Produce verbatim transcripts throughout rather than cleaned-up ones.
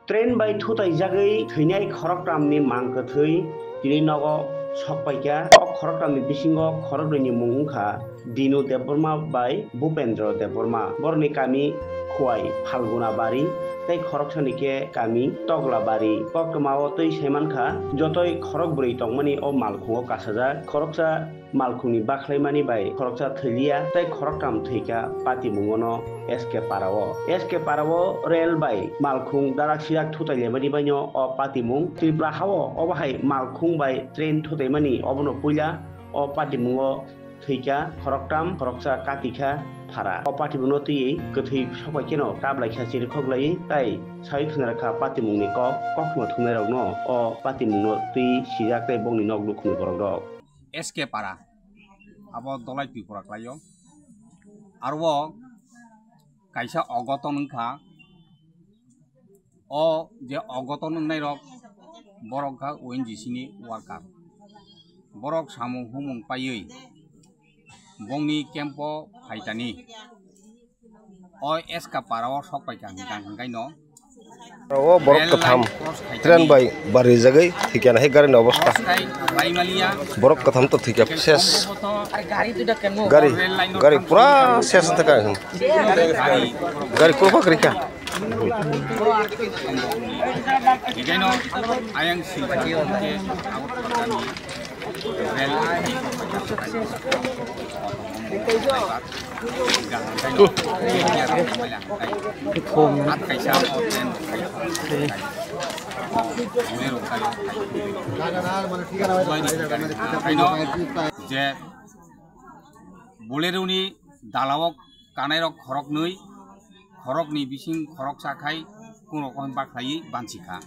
Train bai thutaijagwi thwinai khoroktamni mang kwthwi tini nogo sokpaikha. O khoroktamni bisingo khoroknwini mung wngkha Dinu Debbarma bai Bhupendra Debbarma. Borokni kami Khwai, Phalguna Bari tei khoroksani khe kami Togla Bari. Koktwmao twi saimankha, jotoi khorokbrwi tongmani o malkhungo kasajak. Khoroksa malkhungni bakhlaimani bai khoroksa thwilia tei khoroktham thwikha patimungono S K Parao. S K Parao rel bai malkhung darak sirak thutai lemani baino o patimung. Tripura hao obo hai malkhung bai train thutaimani obono puila o patimungo thwikha khoroktham, khoroksa katikha phara. O patimungno twiwi kwthwi sokbai kheno kaplaikha chirikhok laiwi tai sawi khwnarakha patimungni kok, kokthoma thumnairokno o patimungno twi sijak tei bongni nok nukhungni borok rok. S K Para, abo Dolai Tripura khlaio. Aro o kaisa ogoton wngkha, o je ogoton wngnairok borok kha O N G C ni worker. Borok samung humung paiwi bongni camp o phaitani. O S K Para o sok paikha hingkha hingkaino. O borok kwtham train bai barijagwi thwikha hai gari ni obostha. Borok kwtham to thwikha ses. Gari, gari pura ses thwikha. Gari pura kwrwikha. Hingkaino ayang silpati hingke Agartala ni rel. Je Bolero ni dalao kanairok khoroknwi, khorokni bising khoroksa khai kungrok bakhlaiwi bansikha.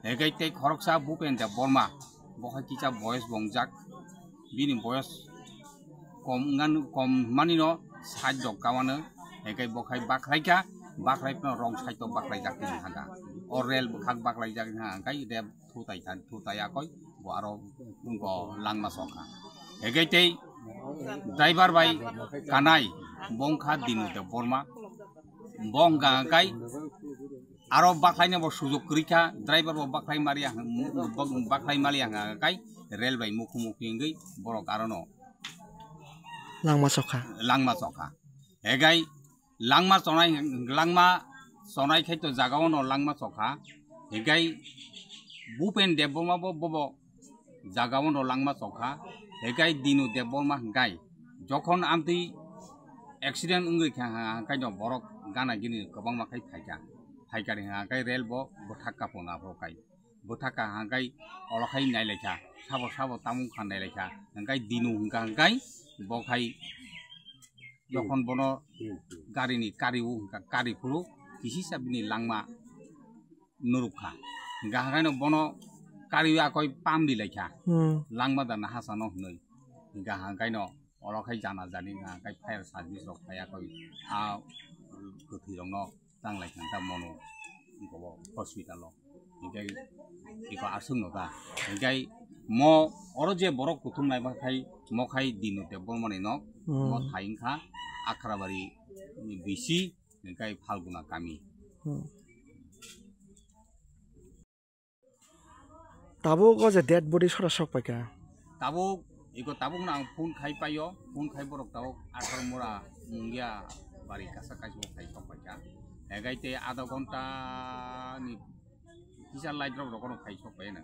Hegai tei khoroksa Bhupen Debbarma, bo hai kisa boyos bo wngjak, bini boyos kom wngmani, kom manino side rok kamano, hegai bo khai bakhlaikha, bakhlai phano wrong side o bakhlaijak tini hwnka. O rel bwkhak bakhlaijak hwnka, hegai rel thutai than, thutai akoi, bo aro bo langma sokha. Hegai tei driver bai kanai, bo wngkha Dinu Debbarma, bo hwnka hwnkhe aro bakhlaina bo sujok kwrwi kha, driver bo bakhlai maliya, bakhlai maliya hwnka hwnkhe rel bai mukhu mukhu wngwi borok arono langma sokha. Langma sokha. Hegai langma chonai, langma chonai khai to jaga ono langma chokha. Hegai Bhupen Debbarma bo bobo jaga ono langma chokha. Hegai Dinu Debbarma hwnkhe jokhon amtwi accident wngwi kha hwnkhe no borok gana gini kwbangma khai phaikha. Phaikha hwnkhe rel bo bwthak kapung aphuru khai. Bwthak ka hwnkhe olo khai nailaikha. Sabo sabo tamung kha nailaikha. Hwnkhe Dinu hwnkha hwnkhe bo khai jokhon bono gari ni kari o hwnkha, kari phuru kisisa bini langma nurukha. Hwnkha hwnkhe no bono kari o akoi pam di laikha. Hmm. Langma da nahasa no hwnwi. Hwnkha hwnkhe no olo khai jana jani hwnkha hwnkhe fire service rok phai akoi a kwthwi rok no tanglai kha ta mono hospital o. Hingke iko aswk no ta. Hingke mo oro je borok kuthum nai ba khai mo khai Dinu Debbarma ni nok, mo Hmm. thai wngkha Akrabari ni B C, hingke Phalguna kami. Hmm. Tabuk o je dead body sora sok paikha. Tabuk, iko tabuk no ang phone khai paio, phone khai borok tabuk athar mura mungya bari kasa kaisa khai sok paikha. Hegai te adha ghonta ni kisa light rok rokono khai sok pai na.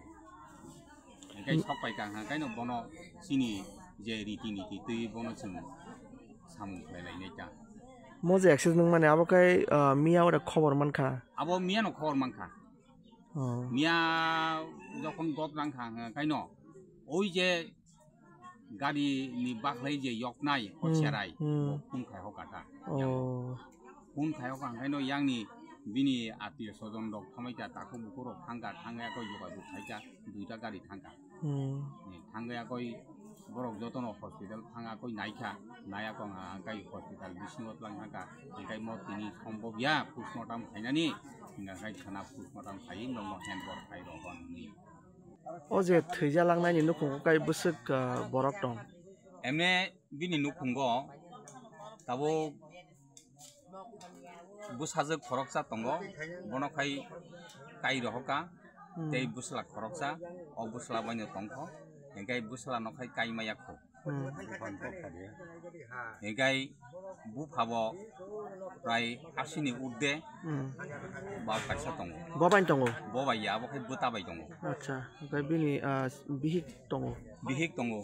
Hegai sok paikha hwnkha kaino bono chini je riti niti twi bono chwng samung khlai lai nai ta. Mo je accident wngmani abo khai, ah, miya ore khobor mankha. Abo miya no khobor mankha. Oh. Miya jokhon got rang kha hwnkha kaino, oi je gari ni bakhlai je yoknai, o Hmm, cherai, hmm. Bo phone khai hoka ta. Oh. Phone khai hoka hwnkhaino yangni bini atio sojon rok thamai ta, takhuk bukhuk rok thangka, thangya koi jogajog khaika, duita gari thangka. Hmm. Ni thangya koi borok jotono hospital thanga koi naikha, naya kong hwnkha kai hospital bisingo tlang thangka, hwnkhe mo tini sombobya postmortem khainani, hwnkha kai khana postmortem khaiwi nokno handball khai rw hwnwi. O je thwijalangnai ni nukhungo kai bwswk, ah, borok tong? Emne bini nukhungo tabuk bwsajwk khoroksa tongo, bono khai tai rohoka, Hmm. tei bwsla khoroksa, o bwsla baino tongkho, hinkhe bwsla no khai kai maya kho. Hmm. Hinkhe bupha bo prai asini urde Hmm. ba kaisa tongo. Bo bai tongo? Bo bai ya, abo khai bwta bai tongo. Acha, oke bini, ah, bihik tongo? Bihik tongo.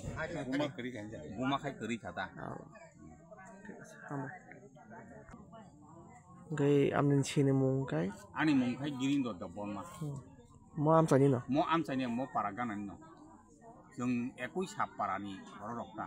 Buma khai kwrwi kha ta. Oh. Thik ase, hambai. Oke, amni sini mung kai? Ani mung khai Girindo Debbarma. Hmm. Mo amchani no? Mo amchani, mo para ganani no. Chwng ekui sap parani borok rok ta.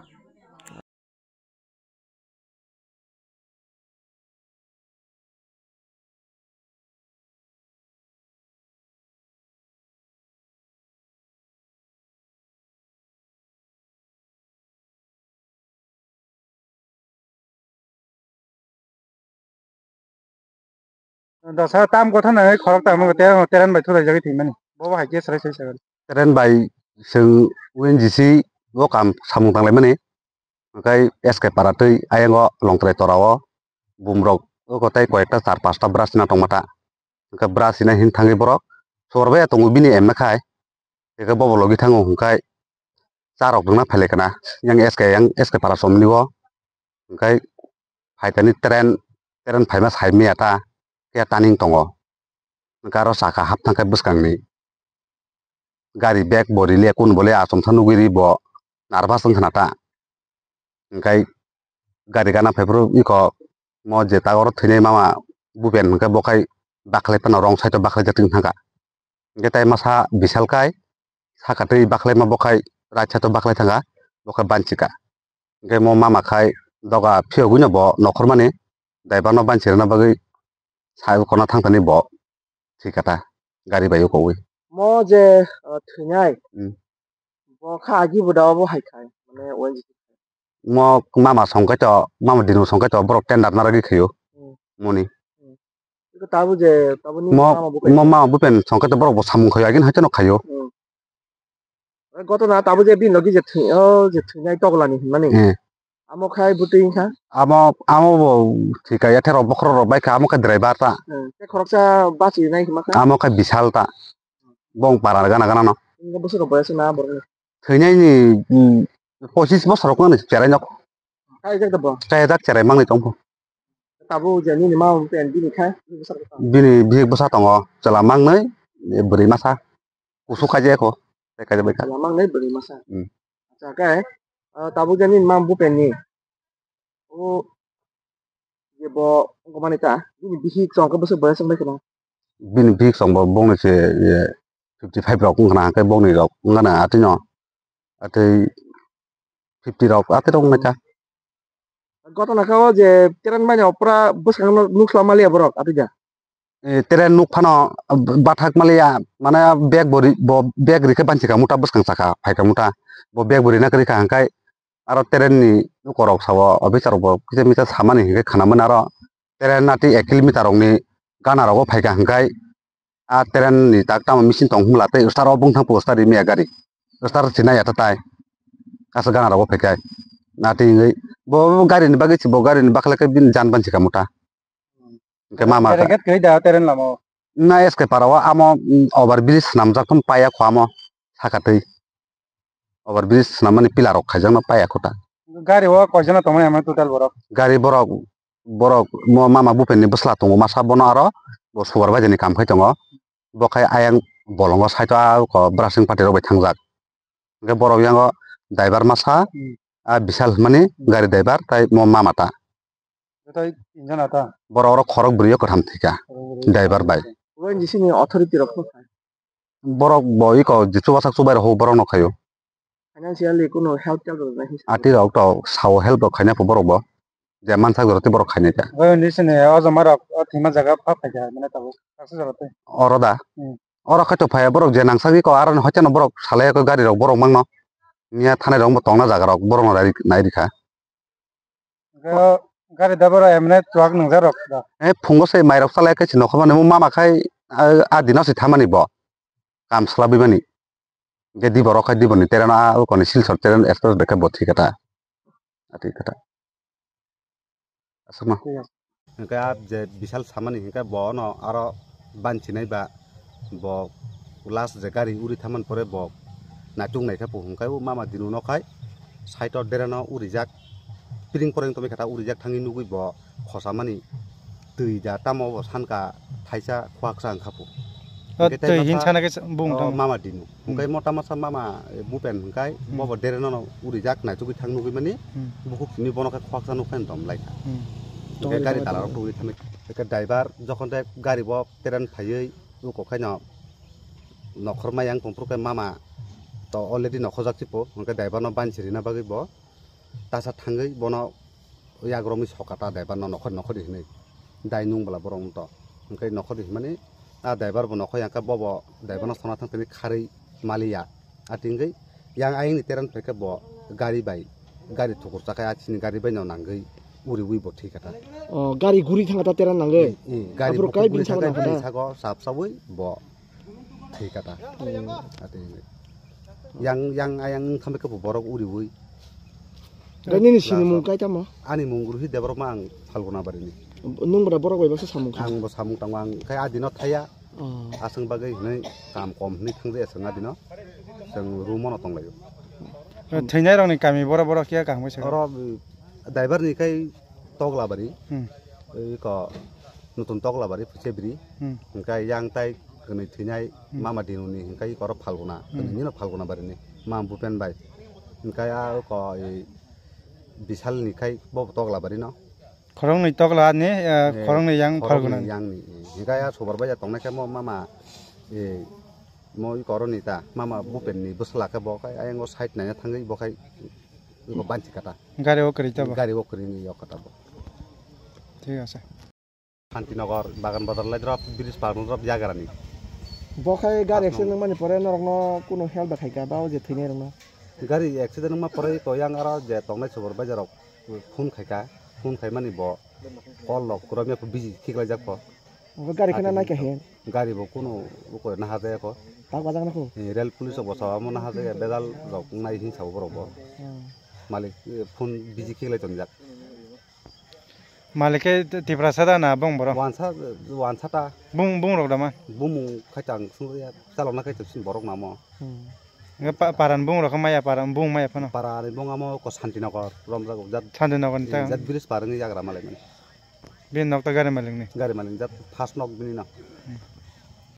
Dosa tam kotha nai khorok tam te teren bai thulai jagwi thwimani. Bobo hai khe srai srai sagan. Teren bai chwng O N G C o kam samung tanglai mani. Hwnkhe S K para twi ayang o Longtrai tora o bumrok o kotai koi ekta char pasta bwra sina tongma ta. Hwnkhe bwra sina hin thangwi borok sor bai tongo bini M A khai. Hwnkhe bobo logi thango hwnkhe cha rok rwna phailai kana yang S K yang S K para somni o. Hwnkhe phaitani teren teren phaima sai maya ta khe taning tongo. Hwnkhe aro saka hap thangkhe bwskangni gari bag bo rili kunu bole achomsa nugwi ri bo nervous wngkhana ta. Hwnkhe gari gana phaiphuru iko mo jeta oro thwinai mama bupen hwnkhe bo khai bakhlai phano wrong side o bakhlai jak thangkha. Hwnkhe tai masa Bishal kai saka twi bakhlai ma bo khai right side o bakhlai thangkha bo khai banchika. Hwnkhe mo mama khai doga phiyogwino bo nokhormani driver no banchirwna bagwi sai kona thangthani bo thwikha ta gari bai ukowi. Mo je, uh, thwinai, Hmm. bo kha agi bo da obo hai khai, mane O N G C. Mo mama songkai to, mama dinu songkai to, borok tender narwgwi khaio. Hmm. Moni. Hmm. Iko tabuk je, tabuk ni Mo, mama bukai mo je. Mama bupen songkai to borok bo samung khaio, agin haiteno khaio. Hmm. Gotona tabuk je bini logi je thwi-, o je thwinai toglani hinmani. Hmm. Amo khai bwtwi wngkha? Amo, amo bo thwikha, yathero bokhorok rok bai kha, amo khe driver ta. Hmm, tei khoroksa bachwi nai hima kha? Amo khe Bishal ta. Bong para gana gana no. Wngkha bwswk rok boyas wngna borok ni? Thwinai ni, mm, pochis bosor rok wngkha ni cherai nok. Kaijak da bo? Kaijak cherai mangni tong pho. Tabuk je nini ma pen bini kha, bini bwsa rok kha? Bini bihik bwsa tongo, chwla mangnwi, bwrwi masa. Kusu kaijak ko, tei kaijak bai kha. Chwla mangnai bwrwi masa. Hmm. Acha, khe, ah, tabuk jani mam bupen ni. O, je bo, wngkha mani ta, bini bihik chwng khe bwswk boyas wngbai kheno. Bini bihik chwng bo bongni se, ye, fifty five rok wngkha na, hwnkhe bongni rok wngkha na, atwino, atwi fifty rok, atwi rok wngkha. Gotona kha o je teren mani opora bwskango nuksa maliya borok atwi da. Eh, teren nuk phano bathak maliya, mane bag bo ri-, bo bag rikhe banchi kha muta bwskang saka phai kha muta. Bo bag bo rina kwrwi kha hwnkhe aro teren ni nukorok sao officer rok bo kisa misa samani hwnkhe khana mani aro teren atwi ek kilometer rokni gana rogo phai kha hwnkhe a teren ni tak tamo machine tong hwnla tei start o bwngthang po start rimya gari start se naiya ta tai aswk gana rogo phai khe. Atwi hwnkhe bo gari ni bagwi se bo gari ni bakhlai khe bini jan banchi kha muta. Hwnkhe mama Tereket kwrwi da teren lama o. Na S K para o amo, mm, over bridge swnamjak tong paya kho amo saka twi. Over bridge swnam mani pillar rok khaijak no paya kho ta. Gari o koi jona tongmani ama total borok? Gari borok, borok mo mama bupen ni bwsla tongo masa bono aro bo supervisor ni kam khai tongo. Bo khai ayang bolongo side o a ko brushing party rok bai thangjak. Hwnkhe borok yango driver masa, Hmm. a Bishal hwnmani Hmm. gari driver tai mo mama ta. Joto tinjon ata? Borok oro khorok bwrwi o kwtham thwikha. Khorok bwrwi o driver kwtham bai. Thwikha. Obo N G C ni authority rok no khai? Borok bo iko je chubasak chubai rok borok no khaio. Financially kuno help tel rok nai hinwi. Ati rok to sao help rok khaina pho borok bo. Je mansak jora tei borok khainai ta. Obo N G C ni o joma rok o thwima jaga pha phaikha mane tabuk taksa jora tei. Oro da? Hmm. Oro khaito phaiya borok je nangsak iko aro ni hoiteno borok salai iko gari rok borok mangno. Miya thanai rok bo tongna jaga rok borok no nai rikha. Hwnkhe o gari driver rok emne chuwak nwngjak rok da? Eh, phungo se mairok chalai khe se nokho mani, mama khai, ah, ah, dino se thamani bo. Kam swlabwi mani. Hwnkhe dibo rok khai diboni tereno, ah, ukoni Silchar tereno express bai khe bo thwi kha ta. Atwi kha ta. Aswkno. Thik ase. Hwnkhe ah je Bishal samani hwnkhe bo no aro banchi nai ba. Bo last je gari uri thaman pore bo naituk naikha po hwnkhai o mama Dinu no khai side o dereno urijak, piring poreng tongwi kha ta urijak thangwi nugwi bo khosamani twi da tamo bo sanka thaisa khwaksa wngkha po. O Hwnkhe tei twi masa, hin sana khe bung o tamo. Mama Dinu. Hmm. Hwnkhe mo tamasa mama, eh, Bupen hwnkhe Hmm. bobo dereno no urijak naitugwi thang nugwi mani Hmm. bukhuk simi bono khe khwaksa nukha dom lai kha. Hmm. Hwnkhe Tongwi gari tongwi dalarok tongwi. Tugwi thangwi. Hwnkhe driver jokhon de gari bo teren phaiwi uko khaino nokhor mayang tongphuru khe mama to already nokhorjak si po, hwnkhe driver no bansi rina bagwi bo tasa thangwi bono yagromwi soka ta driver no nokhor nokhor di hinwi dai nung bwla borok wng to. Hwnkhe nokhor di hinmani a driver bo nokhor yang khe bobo driver no sona thang tini kharwi maliya. A tingwi yang ayang ni teran phaikhe bo gari bai, gari thukur chakhai a chini gari bai no nangwi uriwi bo thwi kha ta. O, gari guri thang kha ta teran nangwi? I, i, gari Aphuru bo kai guri bini sago thang kha nangkha bini ta? Sago chap chawi bo thwi kha ta. Hmm. A tingwi. Yang, yang ayang wng kha khe bo borok uriwi. Da nini sini mung kai tamo? Ani mung ruhi Debbarma ang Phalguna barini. Nung bwrwi borok bai baksa samung kha? Ang bo samung tango ang khai a dino thaya. Oh. Aswng bagwi hinwi kam kom hinwi thangjakya chwng a dino. Chwng room o no tonglaio. Thwinai rokni kami boro boro khe kaham khe sakha? Oro, uh, driver ni khai Toglabari. Hmm. Ui ko nutun Toglabari Phuchebri. Hmm. Hwnkhe yang tai kwnwi thwinai Hmm. mama Dinuni hwnkhe oro Phalguna. Hmm. Kwnwi nino Phalguna barini. Mama Bupen bai. Hwnkhe a ko, i, Bisal ni khai bo Toglabari no. Khoroknwi tokla ni, eh, Eh, khoroknwi yang khoroknwi Phalguna ni. Yang ni. Hwnkhe a subar bai ya tongnai khe mo mama, eh, mo i koroni ta, mama Bupen ni bwsla khe bo khai ayang o side naina thangwi bo khai bo banchi kata. Gari o kwrwi ta bo? Gari o kwrwi ni yok kata bo. Thik ase. Shantinagar, Bagan Bazar lai drop, bridge par drop yagrani. Bo khai gari accident wngmani pore norokno kuno help da khaika ba o je thwinai rokno? Gari accident wngma pore to yang aro je tongnai subar bai jarok phone khaika, phone khaimani bo call rok kwrwngya busy khiklaijak pho. Bo gari kheno naikha he? Gari bo kuno uko naha jaya kho. Tak bajak na kho? Eh, rail police rok bo sawa mo naha jaya, bejal rok nai hin sabo borok bo. Hmm. Malik, eh, phone busy khiklai tongjak. Malik khe Tiprasa da na bong borok? Wansa, wansa ta. Bung, bung rok da ma? Bumung khai tang sung ya, chalok na khai tang sin borok namo. Hmm. Nge pa-, paran bung rok maya, paran bung maya phano? Para ni bung amo ko Shantinagar, romjak jat. Shantinagar ni ta? Jat bridge par ni yagra malai mani. Bini nok ta gari malik ni? Gari malik jat first nok bini no. Hmm.